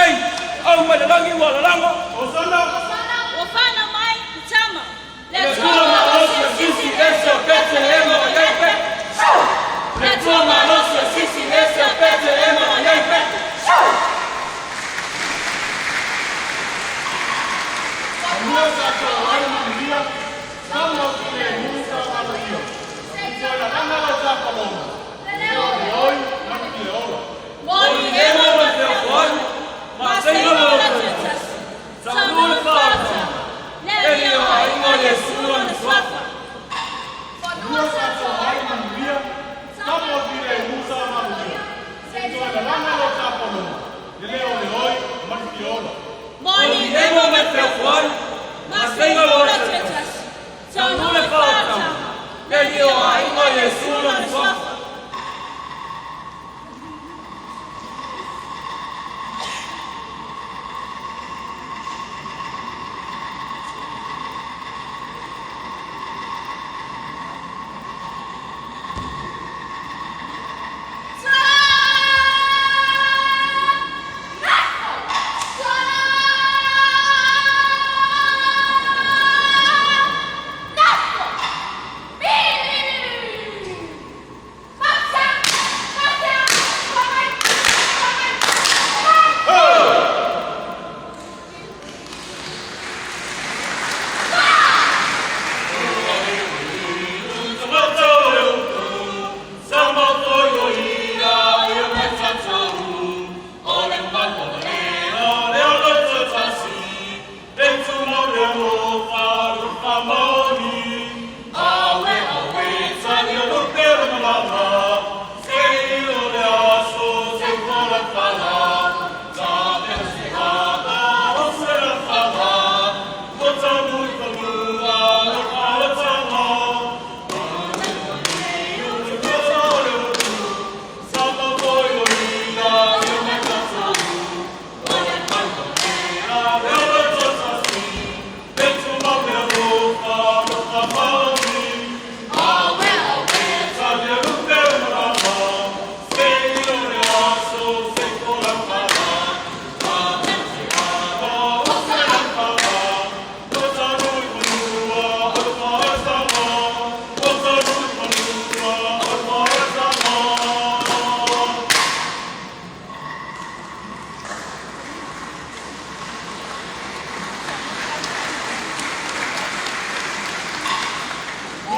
Ei, au mai le lagi ua lalago. Hosana. Ua fanau mai le tama. Le Le Atua malosi e sisi ese o Petelehema o iai pe. Le Atua malosi e sisi ese o Petelehema o iai pe. Fanua sa toa ai manuia, sama o filemu sa valoia. I toe lalaga lau tapologa, le leo o le oi ma le ola. Moni Moni ema ma le feofoai, ma seiga lo loto e tasi. Taunuu le faautaga. Le alii o aiga o Iesu lona suafa. Fanua sa toa ai manuia, sama o filemu sa valoia. I toe lalaga lau tapologa, le leo o le oi ma le ola. Moni Moni ema ema ma ma le le feofoai, feofoai, ma ma seiga seiga lo lo loto loto e e tasi. tasi. Taunuu Taunuu le le faautaga. faautaga. Le Le alii alii o o aiga aiga o o Iesu Iesu lona lona suafa. suafa.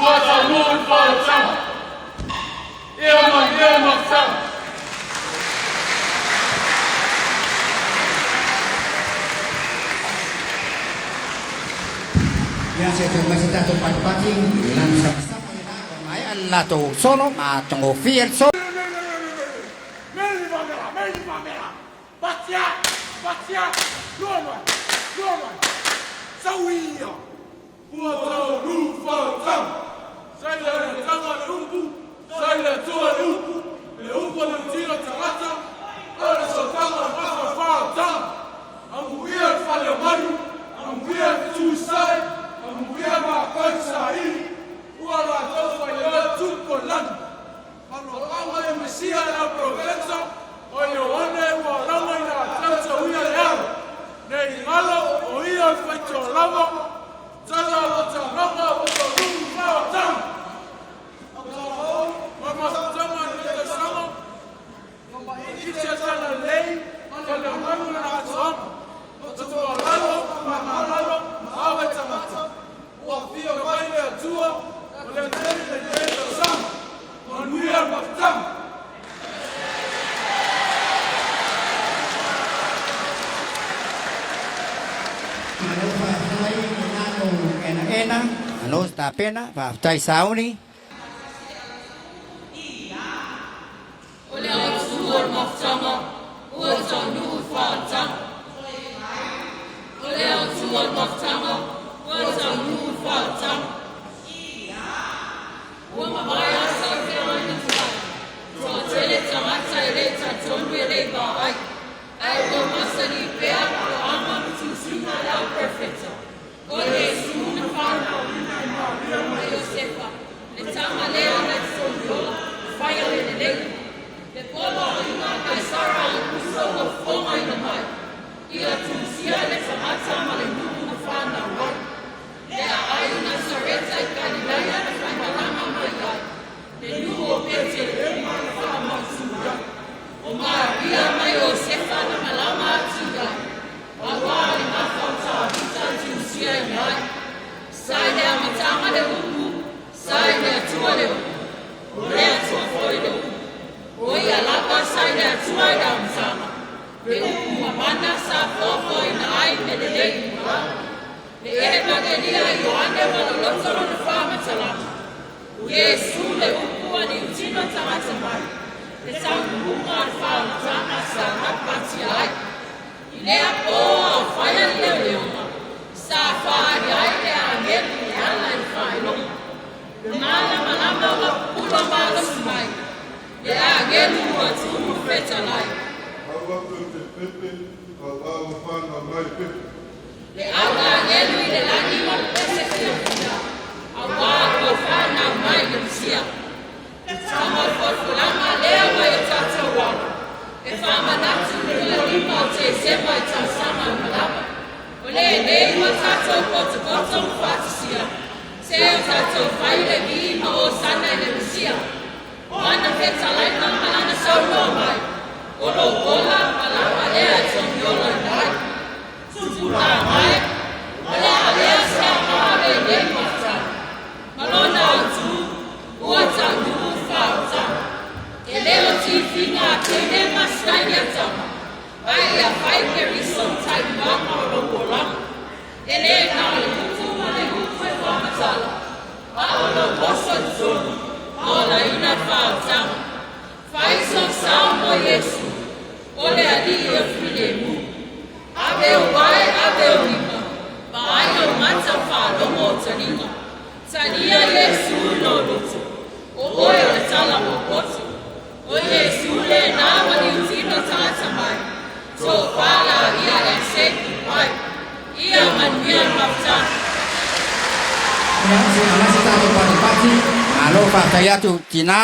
Ua taunuu le faautaga. Ia manuia le mafutaga. Ia se toe mai se tatou patipati i lanu samasama lena ua maea le latou solo ma atogofie le solo. Ua taunuu le faautaga. Sai le amataga o le upu, sai le Atua le upu, le upu a le tino tagata, o le sootaga o le mafaufau. Amuia le fale o malu, amuia le fetuisae, amuia matai saili, ua latou faailoa tupu o le lagi. Faaaloaloga e Mesia le au profeta, o Ioane ua alaga i latou tauia le alo. Ne i galo o ia o le faitoalava, tala o lo tagaga ua taunuu le faautaga. Ma mafutaga i le tausaga, Iti talalelei, faleomanu na atoaga, o tutualalo, faamagalo, ma awe tagata. Ua afio mai le Atua, o le tele lenei tausaga. Manuia le mafutaga. Malo faafetai i latou enaena, malo se tapena, faafetai sauni. O le Atua o le mafutaga, ua taunuu le faautaga. O le Atua o le mafutaga, ua taunuu le faautaga. Ua mavae asa o le feagaiga tuai. Toatele tagata e le talitonu e le i vaai. Ae ua masani pea toaga ma tusiga a le au perofeta. O Iesu na fanauina e Iosefa, le tama lea na soliola, faia le lelei. Petelehema na faamautu ai. O Maria ma Iosefa na malama atu i ai, auā le gafa o Tavita e tiusiaina ai. Sa i le amataga le Upu, sa i le Atua le Upu, o le Atua foi le Upu. O ia lava sa i le Atua i le amataga. Le Upu mamana sa foafoaina ai mea lelei uma lava. Le Evagelia a Ioane ma loloto lona faamatalaga. O Iesu le Upu ua liutino tagata mai, le taunuuga o le faaolataga sa gapatia ai. I lea pō a o faia le leoleoga, sa faaali ai le agelu e ala i le faailoga. Le malamalama ua pupula malosi mai, le agelu ua tumu fetalai. Le auagelu i le lagi ma pese fiafia, auā ua fanau mai le Mesia. Le tama o le folafolaga lea ua i o tatou alo, e faamanatu i le 25 o Tesema i tausaga uma lava. O lenei ua tatou potopoto ma faatasia, se o tatou fai le vi ma osana i le Mesia. O ana fetalaiga ma lana saunoa mai, o lou ola ma lava lea e togiolaina ai. Tupulaga e, o le a lea se aoga lenei mafutaga. Ma lona autū, ua taunuu faaolataga. E le o tifiga a teine ma sitaili a tama, ae ia fai Keriso ma taimuaga o lou olaga. E le na o le gutu ma le upu e faamatala, a o lou oso i totonu, ma olaina le faaolataga. Fai sou sao mo Iesu, o le Alii o le filemu. Ave ou ae, ave ou lima, vaai ou mata faalogo o taliga. Talia Iesu i lou loto, o oe o le tala mo poto. O Iesu lenā ua liutino tagata mai, tofa laia e seiki mai. Ia manuia le mafutaga. Ia se tatou patipati, malo faafetai atu tinā,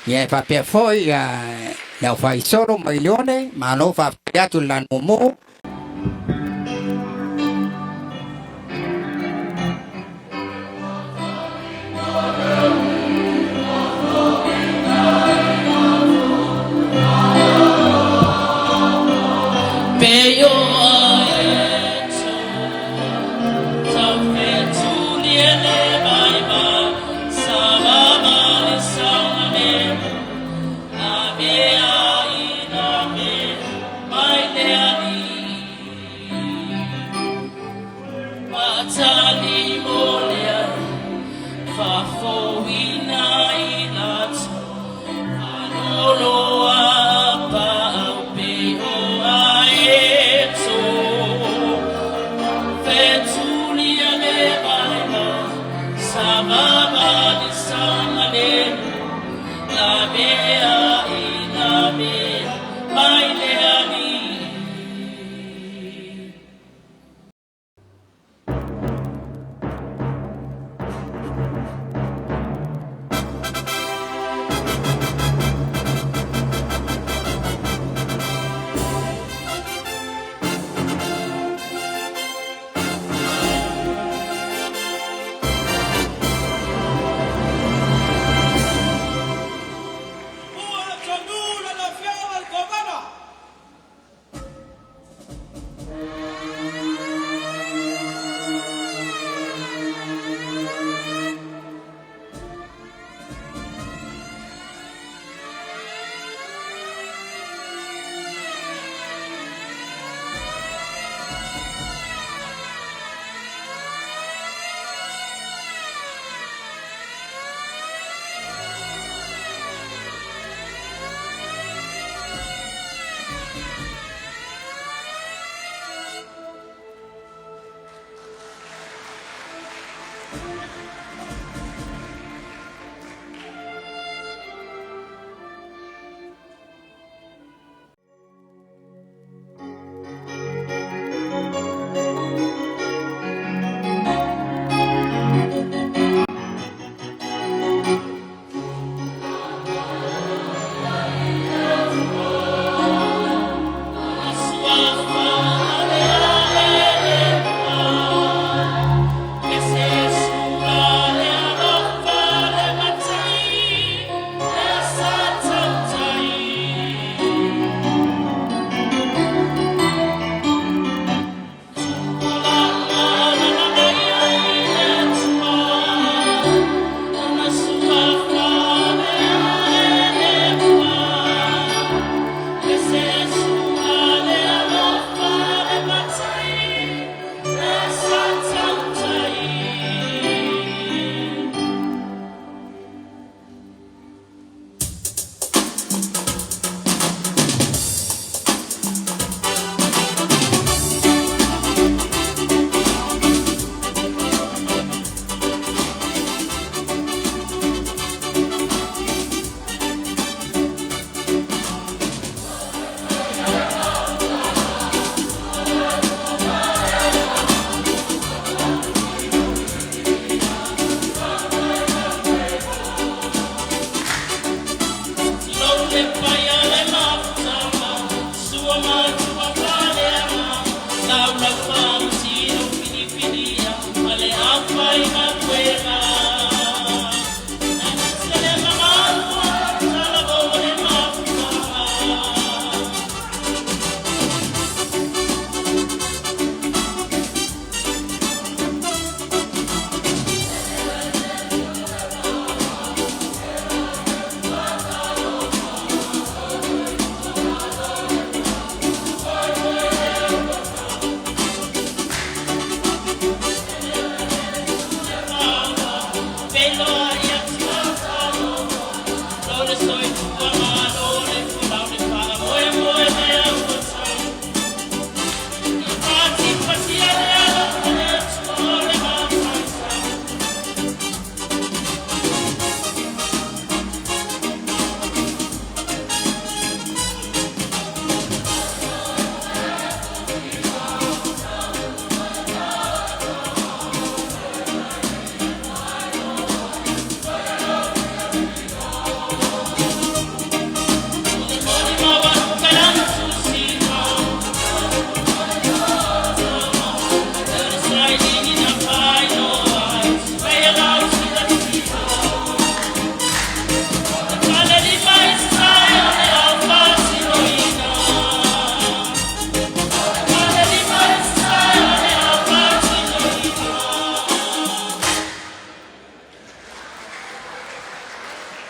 ia e faapea foi ia le aufaisolo mai Leone, malo faafetai atu le lanumu.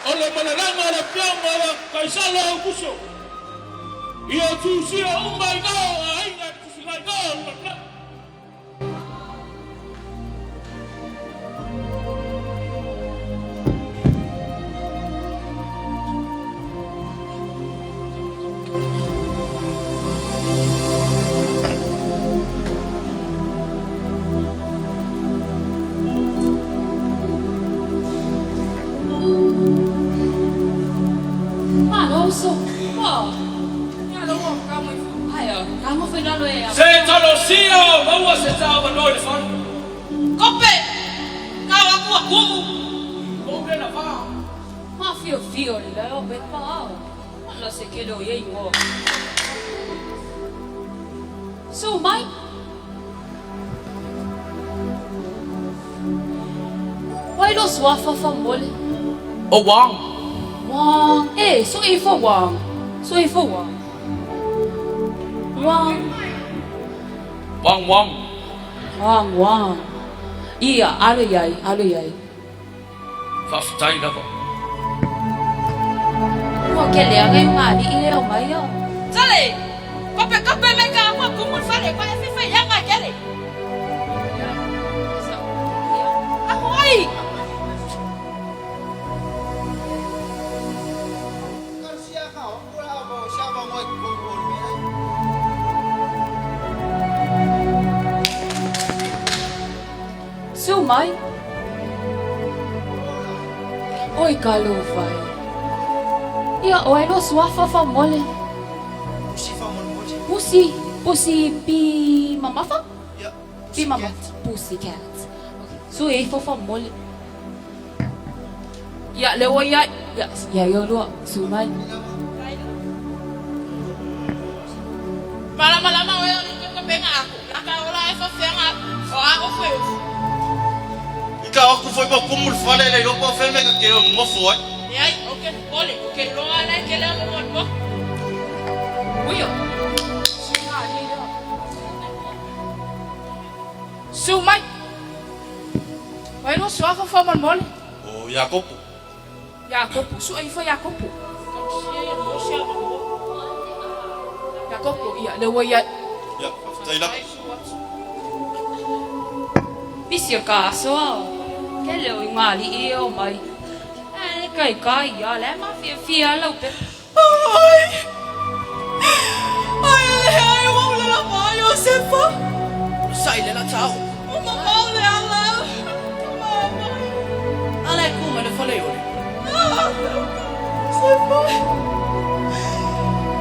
O le malalaga o le Afioga ia Kaisalo Aukuso, ia tusia uma i o aiga e tusilaigoa o le Matai. Se talosia o maua se taavanoa i le fale. Kope! Kau aku a kumu! Ou le na vā. Mafiofio le leo pe pao. Ala se kele o iei ngoa. So mai. Wai lo swafa fa mole. O Wang. Wang. Eh, so e fo Wang. So e fo Wang. Wang. Wang Wang. Wang Wang. Ia, alo iai, alo iai. Faafetai lava. Ua kele anga i maali i leo mai o. Sale! Kope kope me ka aku kumu fale kwa fe fe yanga kele. Aku ai. Su mai. Oi ka lo vai. Ia oi lo swafa fa mole. Pussy, pussy pi mamafa? Pi mama. Pussy cat. Okay. So e fo fa mole. Ya le wa ya ya ya yo lo su mai. Mala mala ma o ni ko penga aku. La ka ola e fa fenga o ako foi. Ika aku foi pa kumu le fale le lopo fe me ka ke o ngofo ai. Ni ai o ke pole o ke lo ala ke le mo mo. Uyo. Su mai. Wai lo swafa fa mole. O Jakopo. Jakopo, su e fo Jakopo. Jakopo, ia le wa ia. Ya, faafetai lava. Bisi o ka aso ao. Ke leo i ngā li i o mai. E kai kai ia le ma fia fia lau pe. Ai. Ai le ai wa le la ma Josefa. Sai le la tau. O ma ma le ala. Ma ma. Ala e kuma le fale ole. Josefa.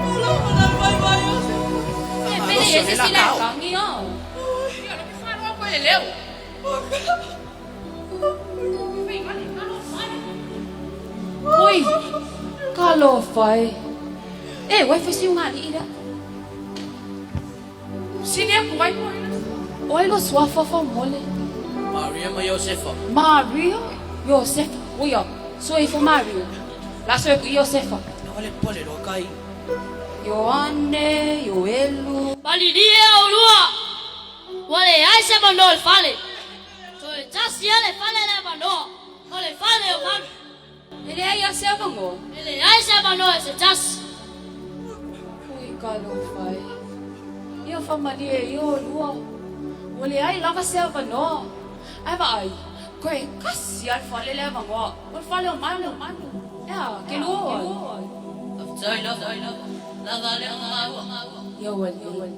Ola ma la vai vai Josefa. E pele e se si la kangi ao. Ia lo fa lo ko le leo. Ui, ka lo whai. E, wai fasi ngā li i la. Sini aku ai ko ina. Oi lo swafa fa mole. Maria ma Josefa. Maria, Josefa. Uia, so e fo Maria. La so e ku Josefa. Na wale pole lo kai. Ioane, Ioelu. Malilie au lua. Ua leai se manoa i le fale. Toe tasi a le fale le manoa. O le fale o manu. E leai a se avangoa. E leai se avanoa e se tasi. Ui ka lo whai. Ia whamalie i o lua. Ua leai lava se avanoa. Ai vaai, koe kasi a le fale le avangoa. O le fale o manu. Ea, ke lua ai. Ya wali.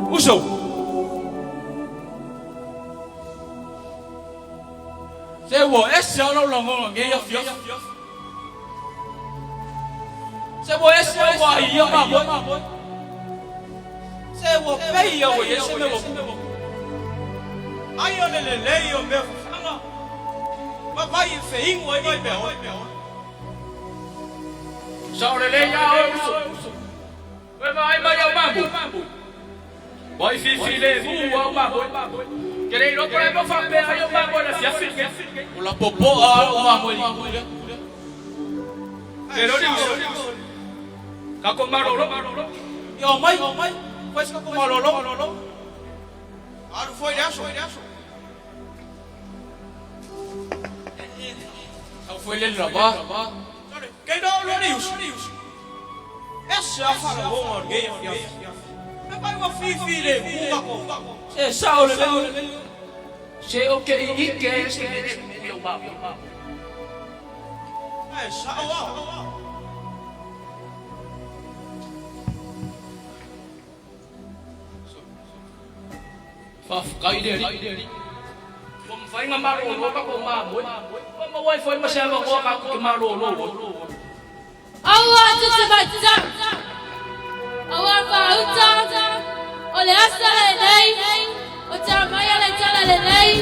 Uso. Se ua ese au lau lagona i lenei afiafi. Se ua ese au ahi ia mamoe. Se ua pei ia ua i ai se mea ua tupu. Ai o le lelei o mea fafaga. Ma vai e feigu ai mai mea oe. Sao lelei a oe uso. Ua e vaai mai au mamoe. Ua i fifilemu au mamoe. Ke le iloa po o le a le mea o faapea ai au mamoe i le afiafi lenei. O lapopoa lava lou mamoe i le Ke le uso. Tatou malolo. Ia omai, fai se tatou malologa. Alu foi le aso. Sau foi le lava. Ke no lo le uso. Ese a faalogoga o lenei afiafi. E vai ua fifilemu tatou. Se sao lelei. Se ou te ike e se mele i au mamoe. Ae sao a. Faafetai i le Alii. Ua mafai ona malolo tatou mamoe. Ua maua ai foi ma se avanoa tatou te malolo ai. Aua tutumatau, aua faauta, o le aso lenei, o te aumaia le tala lenei,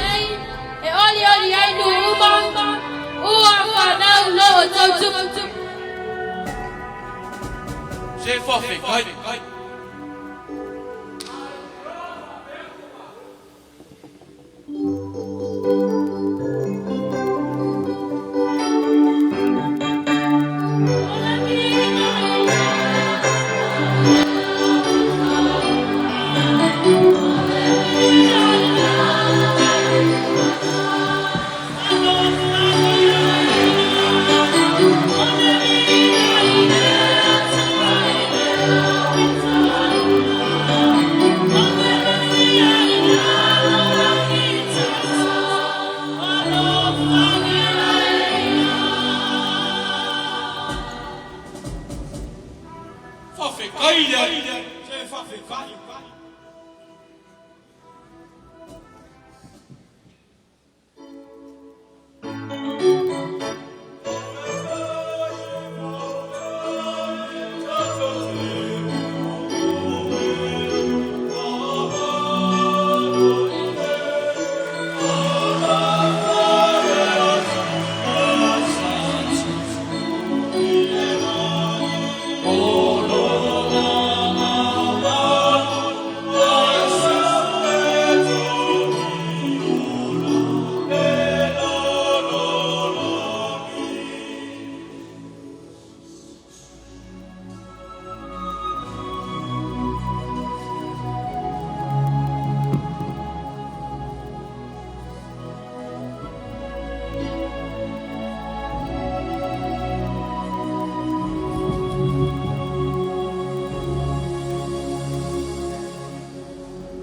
e olioli ai nuu uma, ua fanau lo outou tupu. Se faafetai. Faafetai i le Alii. Se faafetai.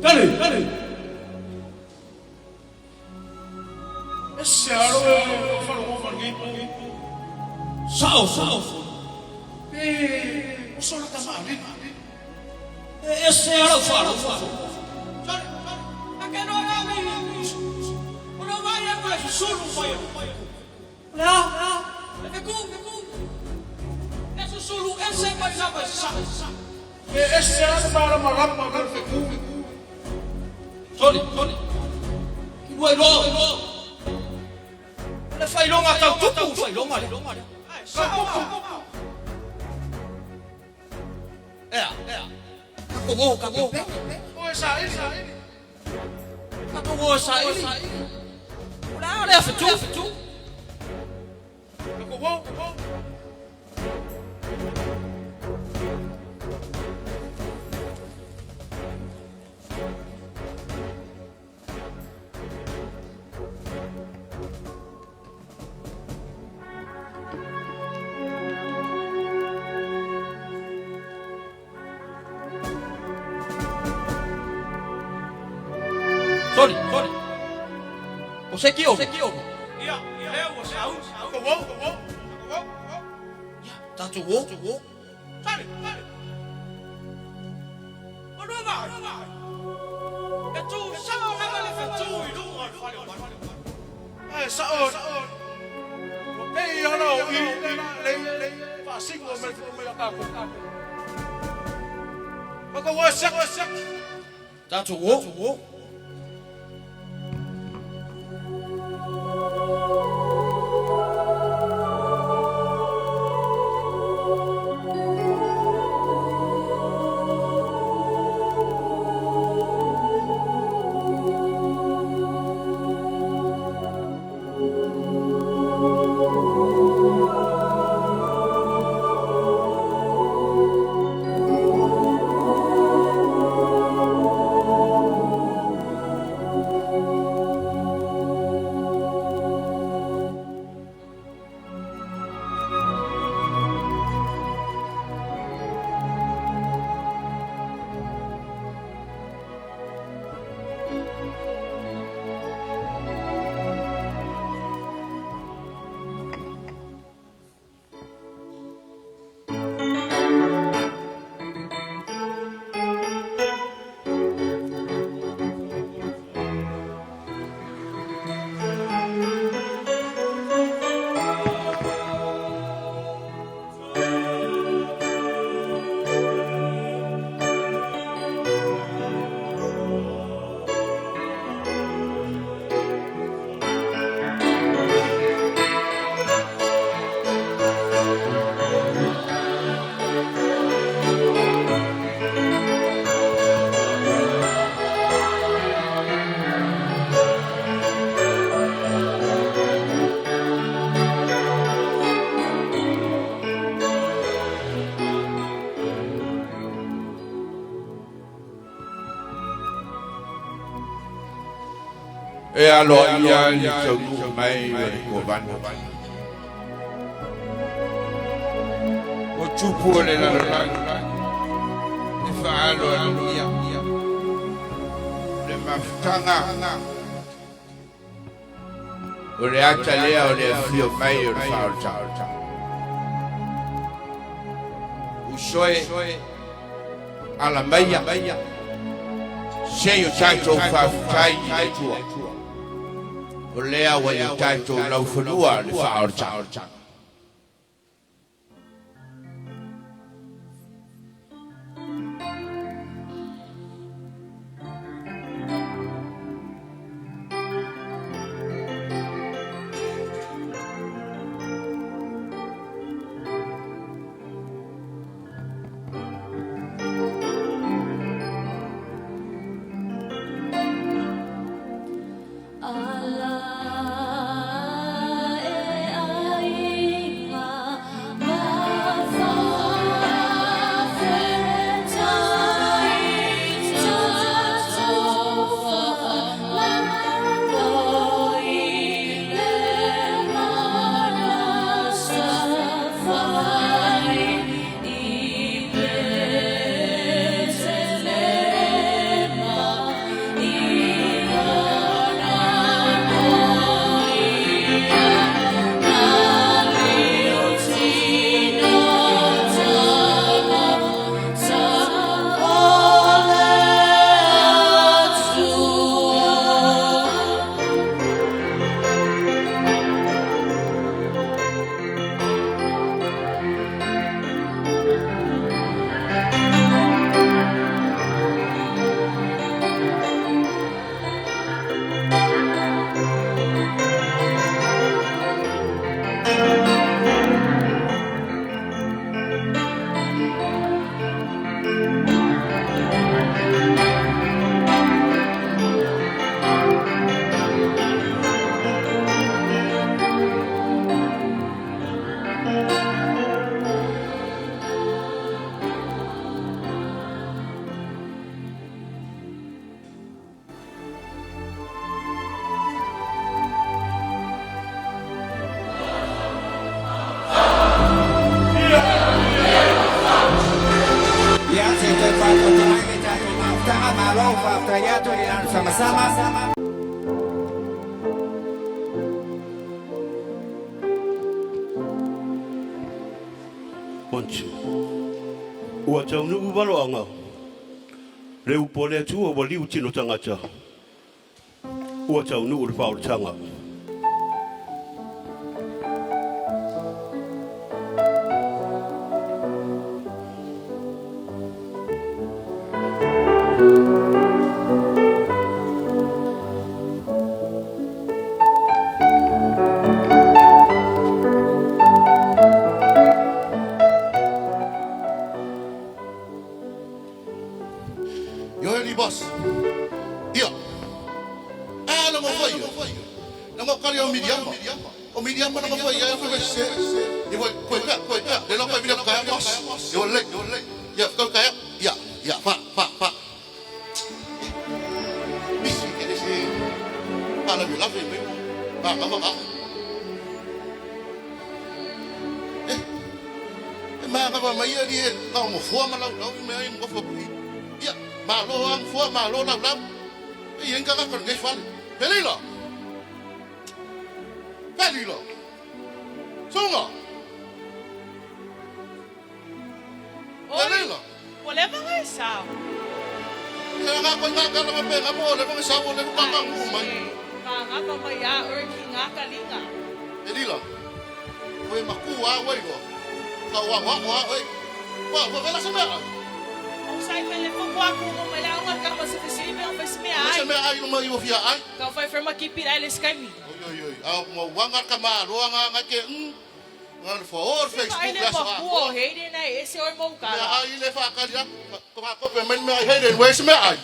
Tali. Ese alo e faalogoga lenei po. Sao sao. Pe o sola tamalii. E ese alo faalogo. Sole. A ke no na mi. O no vai a vai sulu vai. Le a. E ku ku. Ese sulu ese mai na mai sa. E ese alo mara marama na fe ku. Sole, sole. Ki lua iloa. O le faailoga tau tupu faailoga lea. Tau tupu. Ea. Tatou o tatou. O e saili. Tatou o e saili. O le a lea fetu. Tatou o. Soli. O se ki o. Ia, lea ua sau. Ko wou. Tatou o. Sale, sale. O lua vaai. E tu sao lava le fetu i luga o le fale o manu. Ae sao, ua pei ona o i le faasigo mai le tatou. Ma ko ua siaki. Tatou o. E aloaia le taunuu mai o le kovana. O tupu o le lalolagi, le faaloalogia, le mafutaga, o le ata lea o le afio mai o le faaolataga. Usoe alamaia, se i o tatou faafetai i le Atua. O lea ua i o tatou laufanua le faaolataga. Ala e aiga Ia, se toe faatauta mai le tatou mafutaga, malo faafetai atu i le lanu sama-sama. One, two. Ua taunuu valoaga le upu a le Atua ua liu tino tagata, ua taunuu le faaolataga. Yo e boss. Ia. A na mo foi. Na mo kali o Miriam. O Miriam na mo foi ia foi se. I foi foi ka foi ka. Le lo foi video ka boss. Yo le yo le. Ia ka ka ia ia fa fa fa. Bisi ke se. Ala mi la fe me. Ba ba ba. Eh. Ma ka ba mai ia li ka mo fua ma lau lau me ai mo fua. Ia, ma lo ang fua ma lo lau lau. E yen ka ka ngai fale. Pele lo. Pele lo. Sunga. Pele lo. Ua leva ngai sao. Ka ka ko nga ka na pe ka mo le mo sa mo le ka ka mu mai. Ka ngapa mai a oi ki ngā kalinga. Pele lo. Koe maku a wai lo. Ka wa wa wa oi. Wa wa vela se mea. O sai pele fo kwa ku mo mai la unga ka ma se fesi me o fesi me ai. Se mea ai no mai o fia ai. Ka fai ferma ki pira le sky mi. Oi oi oi. A mo wanga ka ma ro nga nga ke. Nga fo or Facebook la sa. Ai le mo heide na ese oi mo ka. Mea ai le fa ka dia. Ko fa ko pe men me ai heide we se mea ai.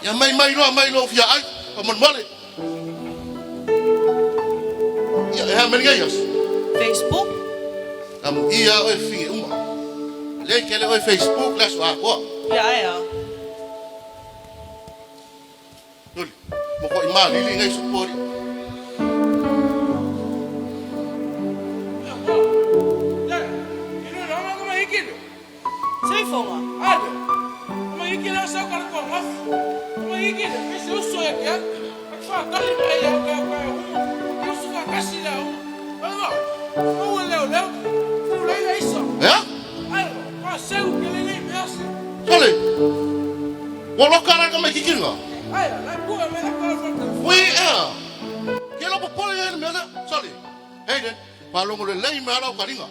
Ya mai mai lo mai lo fia ai. Ka mon mole. Ya e ha men ngai Facebook. Amu ia oi finge uma. Le ke le oi Facebook la swa ko. Ya ya. Nuli. Mo ko ima lili ngai support. Sei fonga. Ale. Ma ikile sa ka ko ma. Ma ikile me se uso ya ka. Fa ka le ya ka ka. Yo su ka kasi la. Ala. O le le. Fu le le isa. Ya? Ai, pa se u ke le le me ase. Sole. Wa lo kara ka me kikinga. Ai, la bu me la ka fa. Ui e. Ke lo po le me le. Sole. Hey de. Pa lo le le me ala karinga.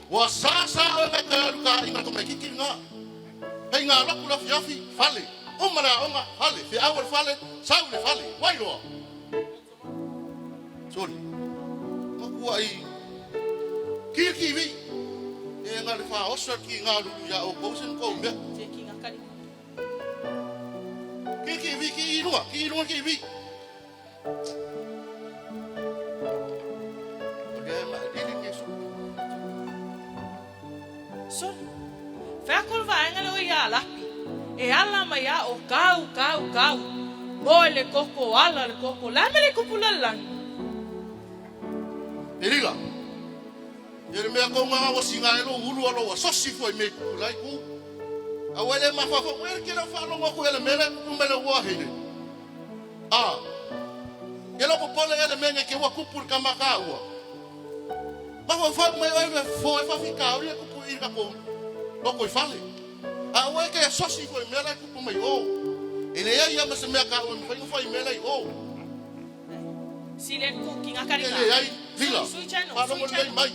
Wa sa sa o ka ka ka inga ko me kikinga. Hei ngā lapu la fiafi, fale. Uma la onga, fale. Fi awa fale, sau le fale. Wairoa. Sole. Makua i. Ki ki vi. E ngā le wha osa ki ngā lulu ia o kousen kou mea. Te ki ngā kari. Ki ki vi ki i runga, ki i runga ki vi. O lea e maa lili ke su. Sol. Whea kol vaenga le oi a lapi. E ala mai a o kau, kau, kau. Mo le koko, ala le koko. La me le kupula langi. E rila. E le mea kou ngā wasi ngā elo ulu alo wa sosi fo i me kulai ku. A wele mawhawha, wele ke lau whalonga ku ele mele kupu mele ua heire. A, ke lau popole ele mea ke ua kupu ka maka ua. Mawhawha mai oe me fo e whawhika ori e kupu i ka kou loko i fale. A ue ke sosi fo i mele kupu mai o. E le ia ma se mea ka ue mwhainga fo i mele i o. Si le ku ki ngā karinga. E le ai, vila. Sui channel, sui channel. Mai.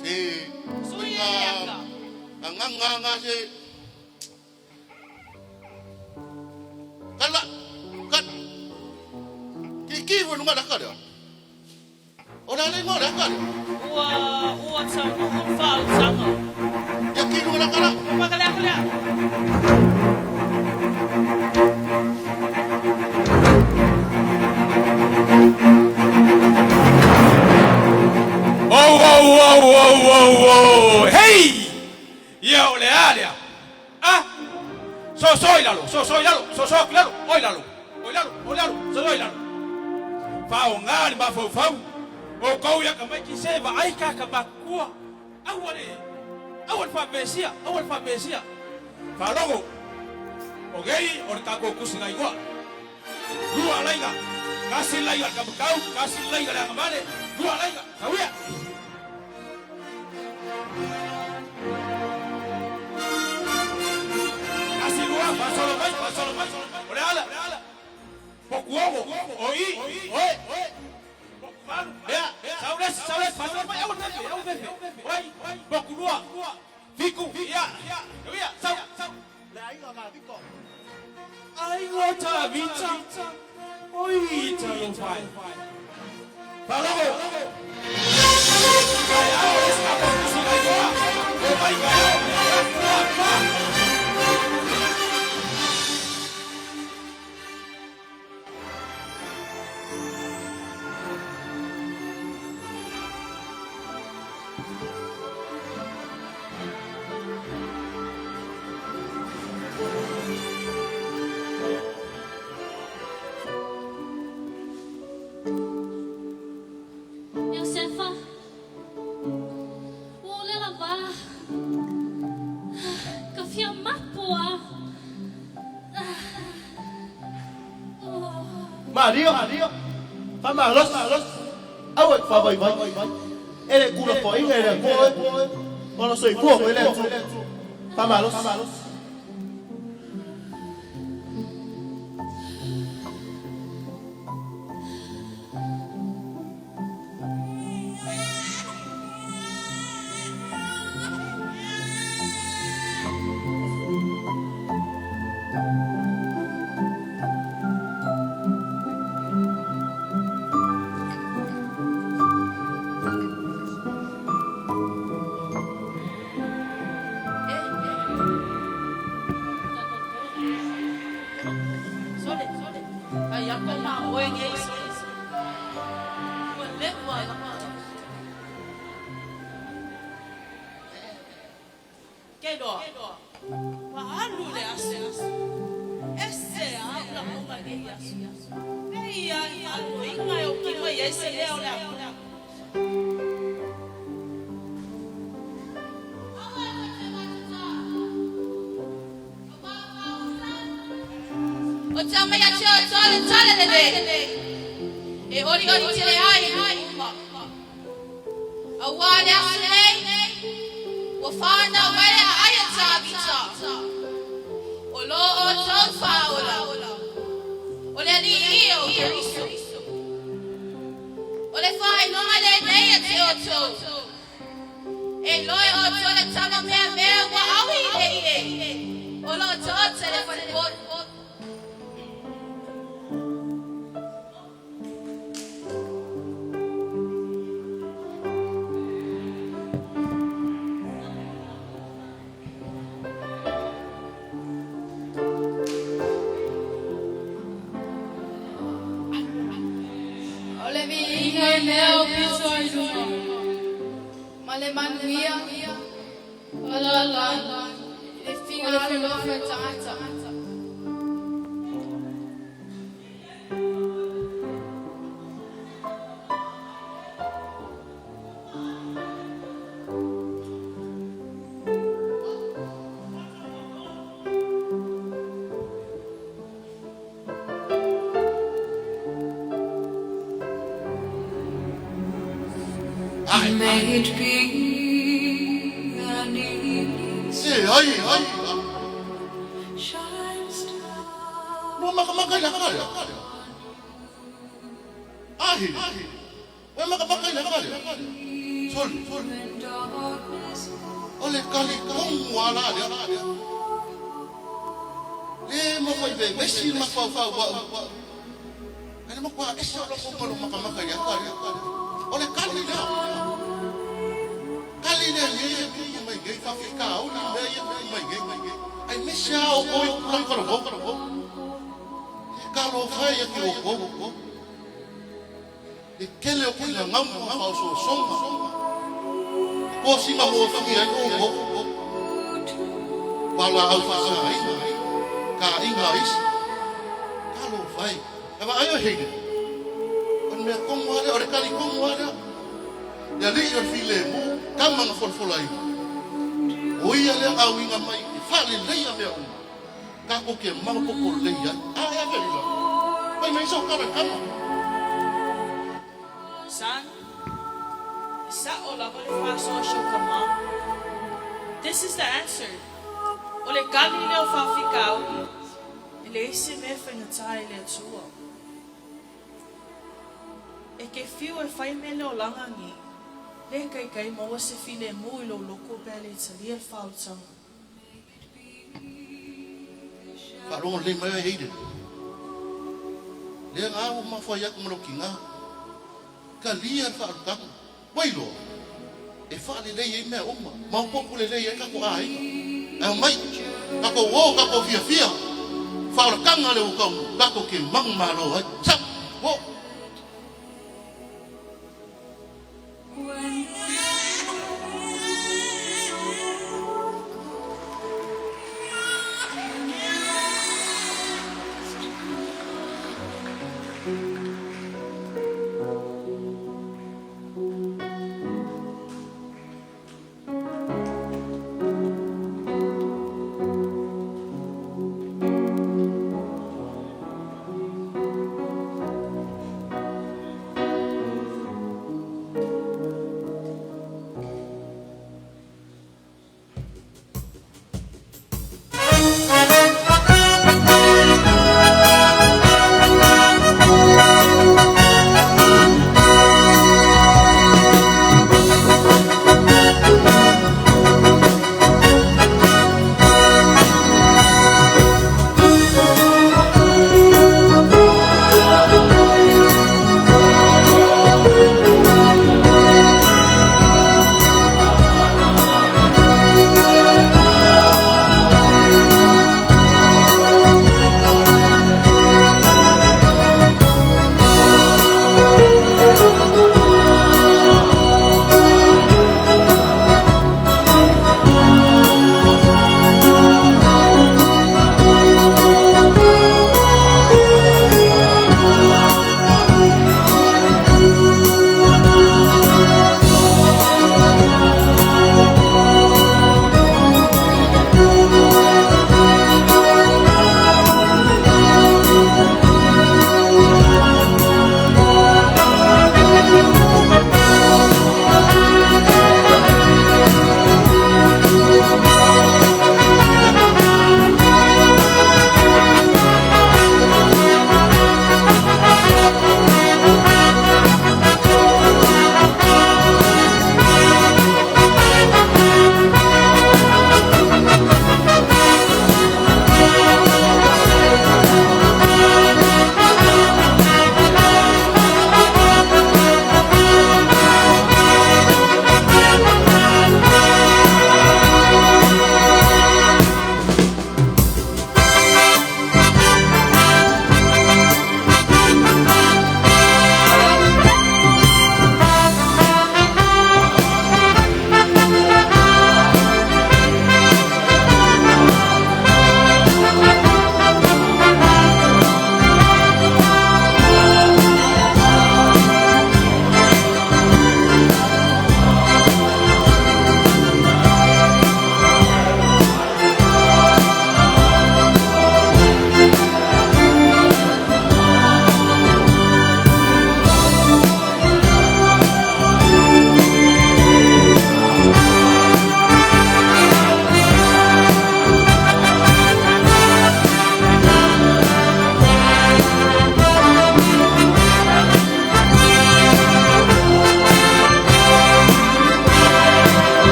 E, sui e aka. Nga nga nga se. Kala, kat. Ki ki wo nunga daka dia. Ora le ngo daka dia. Ua, ua tau nuku whau tanga. Ya ki nunga daka la. Pakalea kalea. Oh, oh, oh, oh, oh, oh. Hey! Ia o le alea. Ah! So, so, ilalo, so, so, ilalo, so, so, ilalo, oi lalo. Oi lalo, oi lalo, so, so, ilalo. Fao ngā le mafau fau. O kau ia ka mai ki se va ai ka ka makua. Aua le. Aua le whapesia, aua le whapesia. Whalogo. O gei, o le kako kusi ngai goa. Lua laiga. Kasi laiga ka makau, kasi laiga le angamale. Lua laiga, kawia. Iosefa, ua o le lava. Ka fia mapo a. Maria, faamalosi, aua e te faavaivai, e le tuulafoaiina e le Atua oe, ona soifua mai le Atua. Faamalosi. Sole, ai ako ma oe ngei sole. Ua lewa la. Ke loa. Wa alu le aso. Ese a ula honga ngei aso. Pei a i alu inga e o kima i ese lea o le aku. O te mai a te o tole tale lele. E ori ori tele ai i uma. A wā le aso nei, ua whānau mai le aia Tavita. O lo o tau whaola. O le ali ia o Keriso. O le whailonga le nei a te o tau. E loe o tole tama mea mea ua aui i le ie. O lo o te o te le whare O le viiga i mea o pito i luga, ma le manuia, o lalolagi, i le figalofa i tagata. May it be an evening Se ai ai. shines No makamaka i laka lea. Ahi. Ua makamaka i laka lea. Sole. O le kali kongu ala lea. Le mafai vevesi ma faufau wa'u. Ai le makuā ese o loko ma lo makamaka i laka lea. O le kali lea. Kali lea ia ia tupu mai nei faafikauli mea ia tupu mai nei. Ai mese a o oi tulaga lo E kalo fai ia ki o kou. Le kele o kina ngau ma whaososoga. Ko si ma ho fi ai o kou. Wala au whasaina. Ka inga isi. Kalo fai. E wa ayo heine. O mea kongo ale, o le kali kongo ale. Ia li o file mu, kama nga folafola i. O ia lea au inga mai, e whale leia mea uma. Ka ko ke maopopo leia. A e ave ila. Mai mai sau kara kama. Son, sa o lava le whasoa shokama. This is the answer. O le kali leo whawhikauli. E le isi mea whaingatai le atua. E ke whiu e whai me leo langa ngi. Le kaikai maua se filemu i lou loto pe a le talia le faaolataga. Faalogo lelei mai oe Hayden. Lea ga ua mafua ai aku ma lou tiga. Talia le faaolataga. Ua iloa, e faalelei ai mea uma, maopoopo lelei ai tatou aiga. Ae omai, tatou o tatou fiafia, faaolataga lea ua taunuu, tatou te manumalo ai. Sau, o!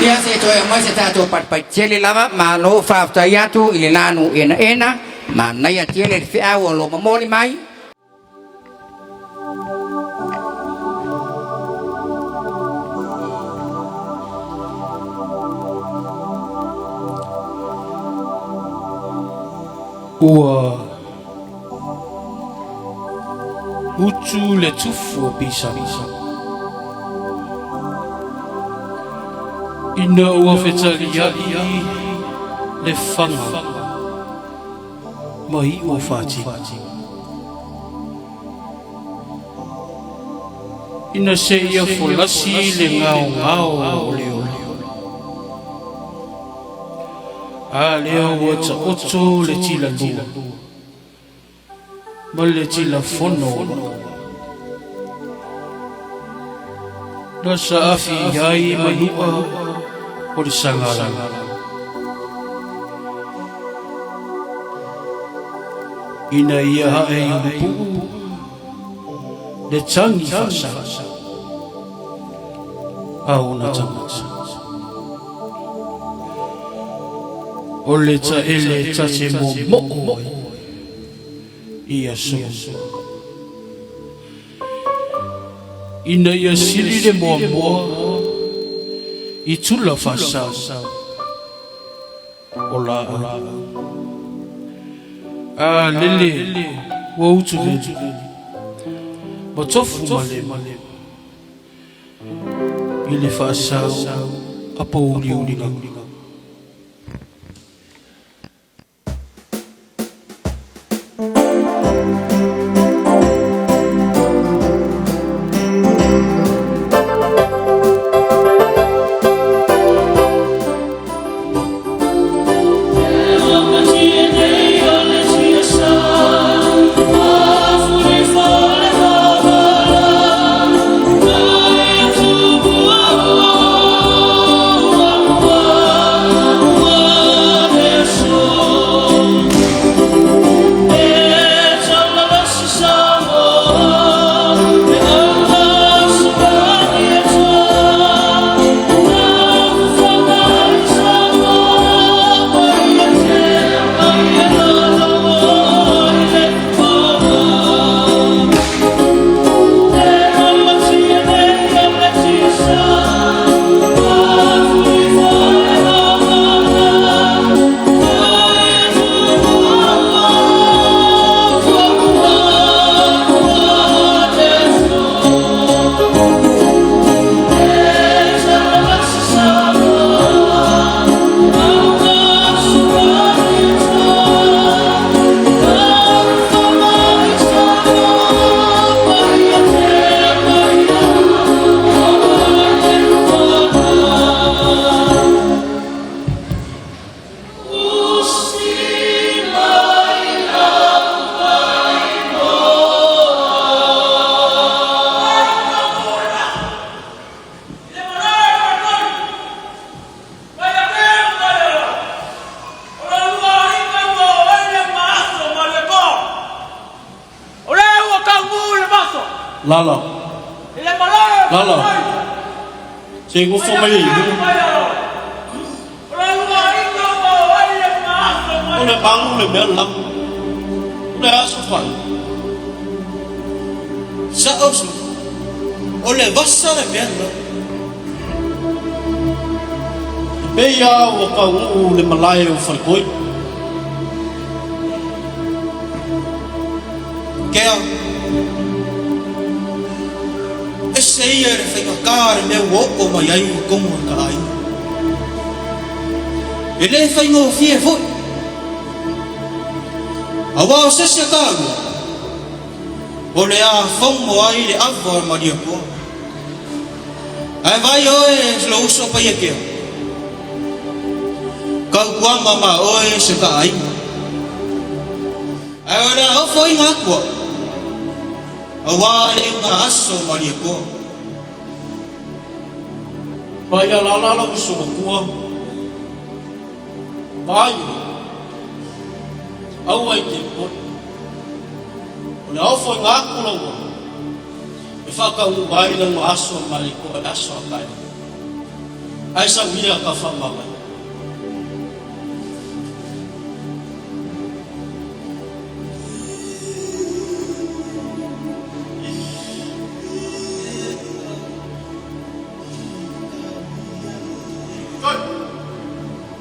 Ia se toe aumai se tatou patipaitele lava, malo faafetai atu i le lanu enaena, manaia tele le feau o lo momoli mai. Ua utu le tufu o Pisapisa. Ina ua fetaliai le faga ma iu o fati. Ina seia folasi le gaogao o le ola. A lea ua taoto le tilalua ma le tilafono o vaa. Na saafi ai manua o le sagalala. Ina ia ae i ulupuu le tagi faasa a ona tagata. O le taele ta te momoo ai i aso. Ina ia sili le moamoa i tula faasao o laau. A lele ua utulele ma tofu malemo i le faasao a pouliuliga. Lala. Lala. Se gofo mai i O le pagu le mea lam. O le aso fai. Sa oso. O le vasa le mea lam. E pei a ua kauguu le malae o Falepoi. Kea. Ese ia le faigata le mea ua oo mai ai i totonu o le talaaiga. E le faigofie foi. Auā o se isi a taua, o le a fogo ai le ava o le Malietoa. Ae vaai oe e lou uso Paiekea, tautuaga ma oe se taaiga. Ae o le a ofoina atu au, aua le iuga aso Malietoa. Mai alala lou uso matua, vaai oe, aua i te popole. O le a ofoina atu lau ava. E faataunuu ai lauga aso ma le itoa i le aso a taeao. Ae sau ia ka faamavae.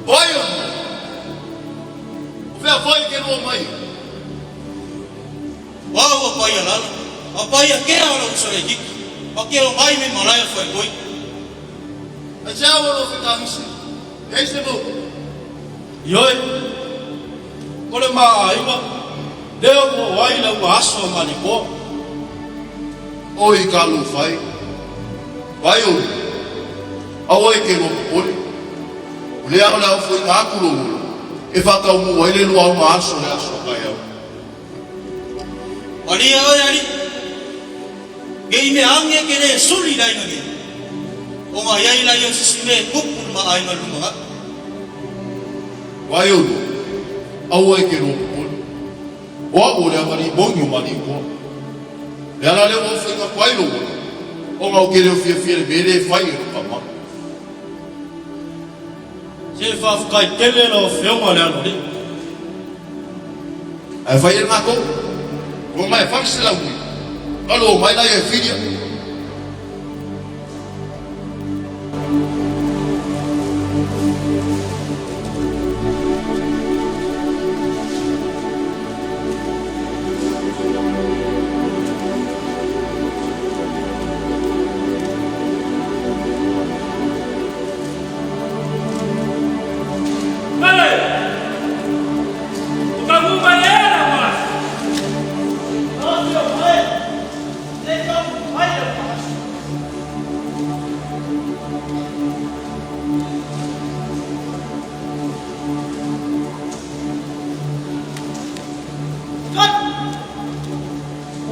O ai o O fea foi ke lua mai? O au a Paialala, a Paiakea o lou uso le Ikiki, ma ke o mai me malae o Falepoi. Ai se au lo fekagisi. Ei se mo. Ioe, o le maaiga, lea ua o ai lau aso ma le koa. Oi ka lo fai. Vai o. Aua e ke lo popole. O lea o le au foi ngā kulo ulo. E whakaumu ai le lua o ngā aso le aso kai au. Malia oe ali, ge i mea ange ke le suli lai nga ge. O ngā iai lai o sisi me kupu ma ai nga luma nga. Vai o lo. Aua e ke lo popole. O au o le angari mongi o mali koa. Le ala le o whainga kwai lo ulo. O ngau ke leo fia fia le mele e whai e lo kama. Se whawhakai tele lo whionga le ano li. Ai whai e ngā kou. Ko mai whai se lau ui. Alo mai lai e whiria. Pale! O ka mu mai e la mas.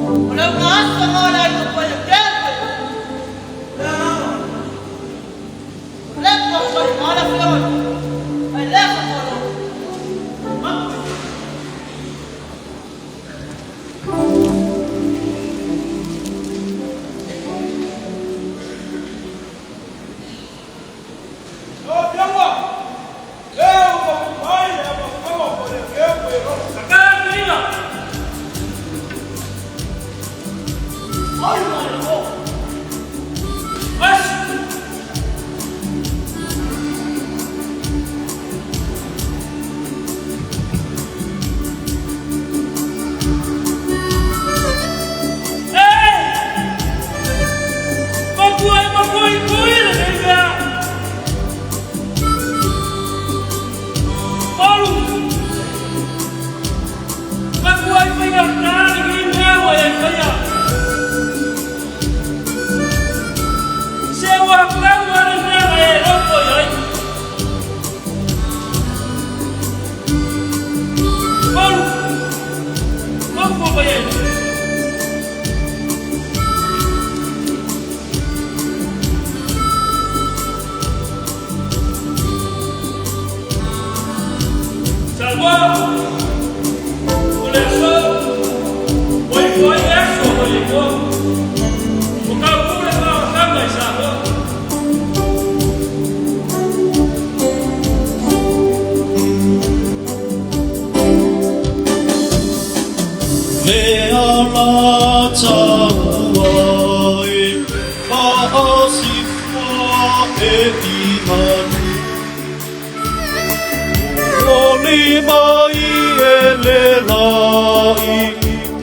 O le unga aso mo la i ko le kele. Le ko ko ma la flor. Ai le ko lo. Saka ni Ai ma le ko. As. Eh! Makua makua i le mea. Olu. Makua i whainga tāne ki mea wa e whaia. Se wa kau ara mea e ropo i ai. Olu. Makua mai e. Salva. O le aso. O i foi aso o le ko. O ka pule ka o tanga i sa ho. Le ala taua e paasifua e imanu. O lima i e le lai,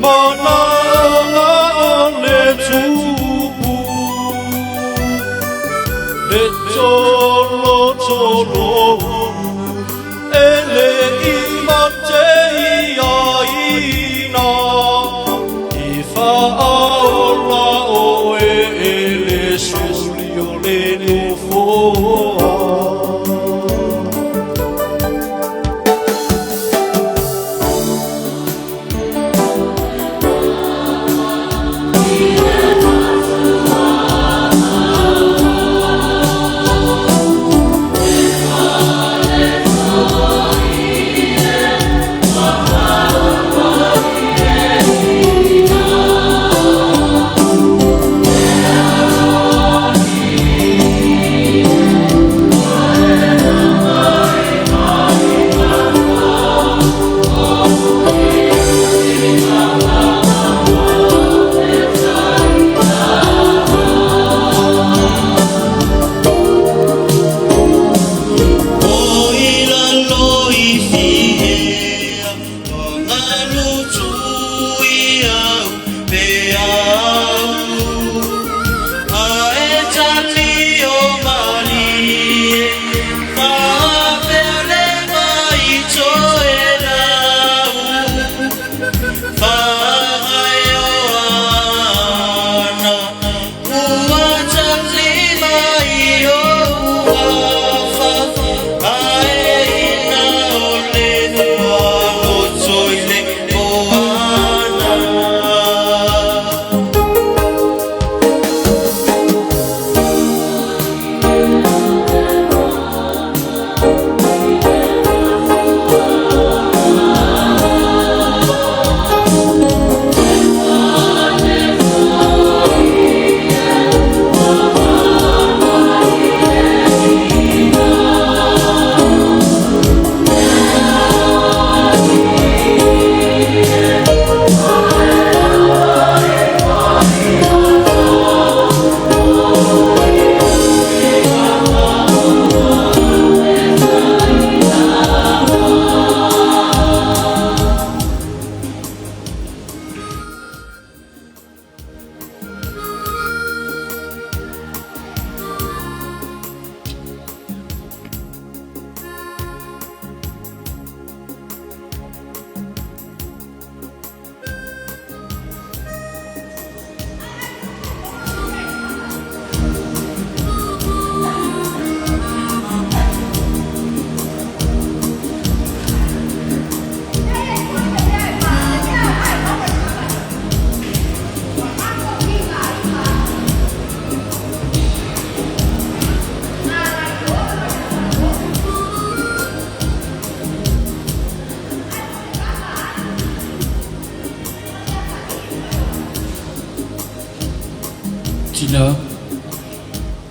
mana le tupu. Le tolo tolo, e le i mate i aina. I whaola o e e le suli o le nofoa. Thank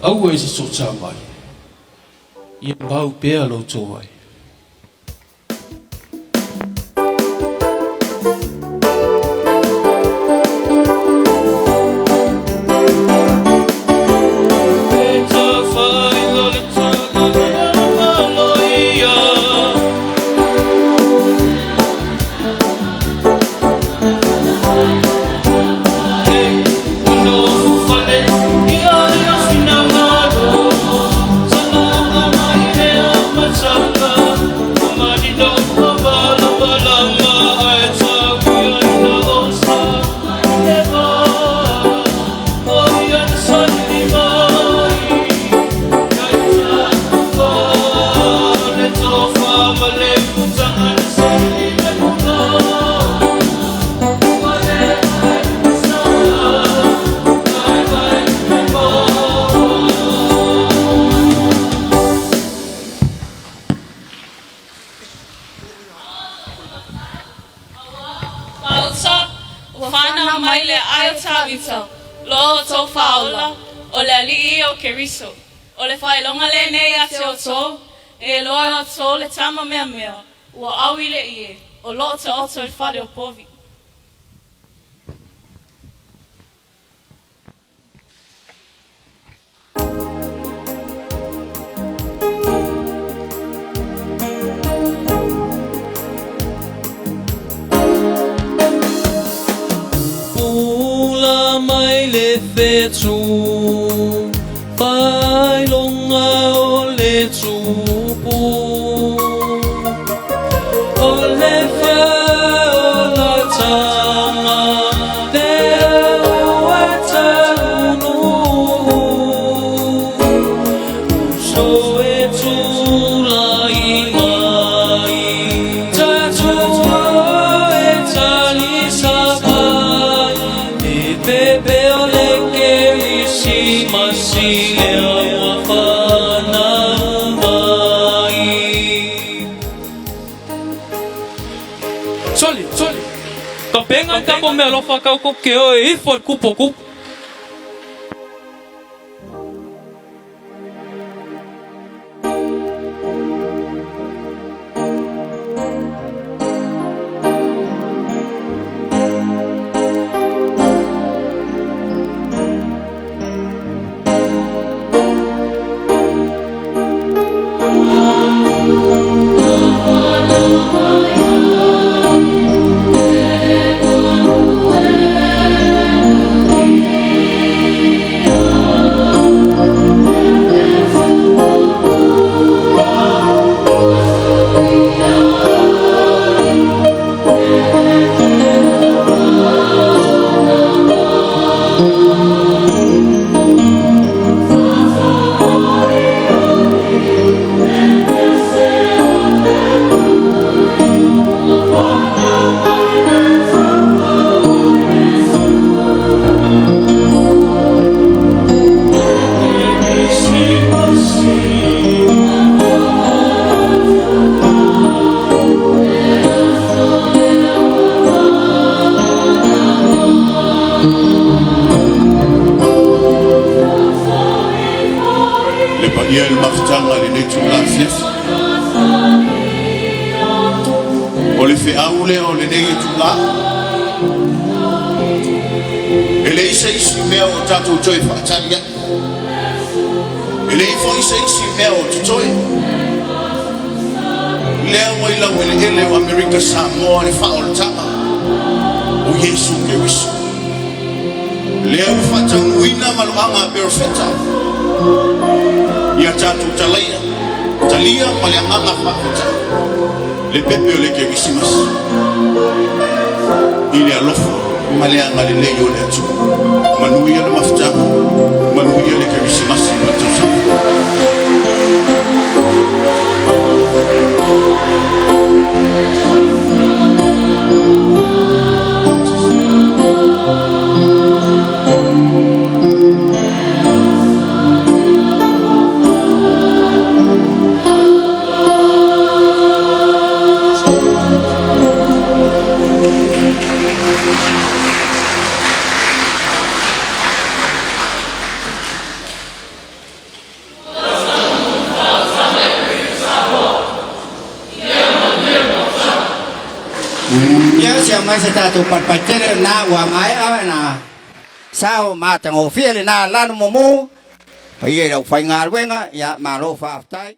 Aua e se sotā mai, ia mau pea lo outou ai. Maota, ua fanau mai le ai o Tavita, lo outou faaola, o le alii ia o Keriso. O le faailoga lenei ia te outou, e iloa e outou le tama meamea, ua au i le ie, o loo taoto i le fale o povi. Pula mai le fetu, faailoga o le tupu. O le faaolataga, lea ua taunuu. Uso e tulai mai, tatou o e talisapai. E pepe o le Kerisimasi lea ua fanau mai. Soli, soli. Tapenga tapo me alofa kau ko ke o e ifo kupo kupo. Le paia i le mafutaga i lenei itulā afiafi. O le feau lea o lenei itulā, e leai se isi mea o tatou toe faatali ai. E leai foi se isi mea o totoe. Lea ua i laueleele o Amerika Samoa le faaolataga o Iesu Keriso. Lea ua faataunuuina maluaga a perofeta. Ia tatou talaia, talia ma le agaga faafetai le pepe o le Kerisimasi i le alofa ma le agalelei o le Atua. Manuia le mafutaga, manuia le Kerisimasi ma le tausaga. Ia se aumai se tatou palepale lena ua maea na sao matagofie lena lanu mumu. Paia i le aufaigaluega, ia malo faafetai.